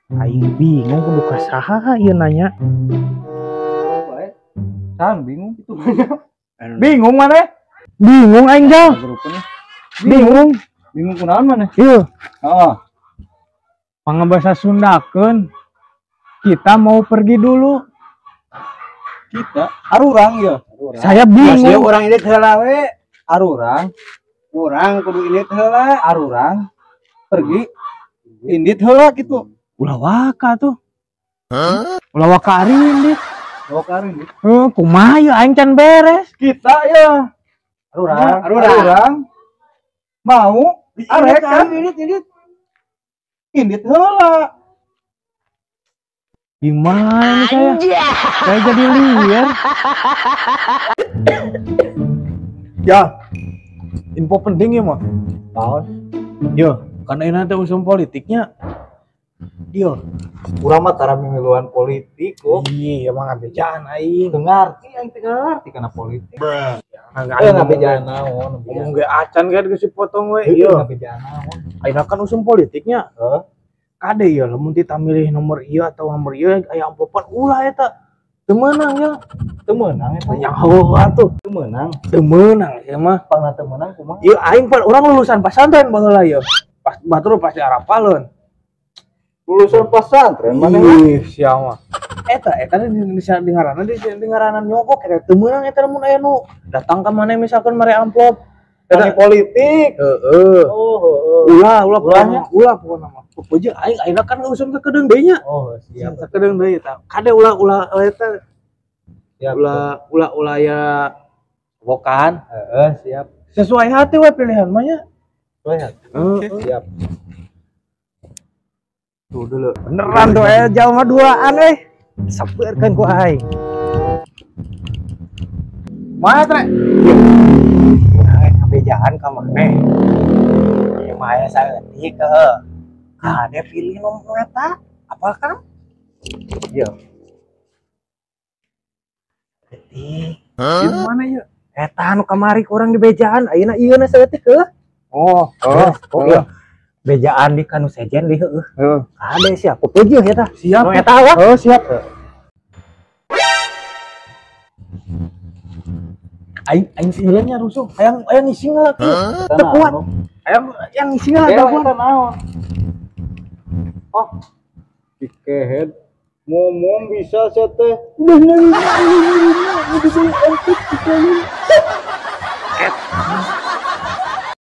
Aing bingung kudu ka saha ieu nanya. San bingung itu banyak. Bingung mana? Bingung aing jauh. Bingung. Bingung kunaon mana? Iya. Heeh. Pangabasa Sundakeun. Kita mau pergi dulu. Kita arurang ya. Saya bingung. Orang ini heula we. Arurang. Urang kudu indit heula. Arurang pergi indit heula gitu. Ulah waka tuh. Ulah waka ari indit. Waka ari indit. Heuh, kumaha yeuh aing can beres. Kita ya. Arurang. Arurang. Mau arek kan indit indit. Indit heula. Gimana saya? Saya jadi liar. Ya. Info penting ya, mah. Naon? Yo, karena ini nanti usum politiknya. Iya, urang mah tara mimiluan politik kok. Iya, emang ngabejaan aing. Teu ngarti aing teu ngarti kana politik. Nggak ngabejaan naon. Ngomong ge acan ge geus dipotong we. Iya, ngabejaan naon. Ayeuna kan usum politiknya. Heeh. Kade ya lamun tita milih nomor ieu atau nomor ieu aya amplopan ulah eta. Teu meunang ya. Teu meunang eta. Yang heueuh atuh. Teu meunang. Teu meunang ieu mah. Pangna teu meunang kumaha? Ieu aing pan urang lulusan pesantren baheula ieu. Pas batur pasti arapaleun. Lulusan pesantren mana? Ih, sia mah. Eta eta di ngaranna di ngaranan nyogok eta teu meunang eta mun aya nu datang ka maneh misalkan mere amplop. Eta politik. Heeh. Oh, heeh. Ulah ulah ulah pokona mah. Pepeje aing ayeuna kan usum sakedeung deui nya. Oh, siap. Sakedeung deui eta. Kade ulah ulah eta. Siap. Ulah ulah ulah ya bokan. Heeh, siap. Sesuai hati we pilihan mah nya. Sesuai hati. Heeh, siap. Tuh dulu. Beneran tuh jalma duaan euy. Sapeurkeun ku aing. Mana tre? Urang ngabejaan ka maneh. Ieu mah aya saeutik heuh. Kade pilih nomor eta? Apa kan? Iya. Saeutik. Ieu mana ieu? Eta anu kamari ku urang dibejaan ayeuna ieu na saeutik heuh. Oh, oh, oh. Iya. Bejaan di kanu sejen di heueuh. Heeh. Kade sia kupeujeuh eta. Siap. Nu eta wah. Oh, siap. Aing aing sieun nya rusuh. Hayang hayang ngising lah kieu. Teu kuat. Hayang yang ngising lah teu kuat. Naon? Oh. Dikehed ngomong bisa sia teh. Bener.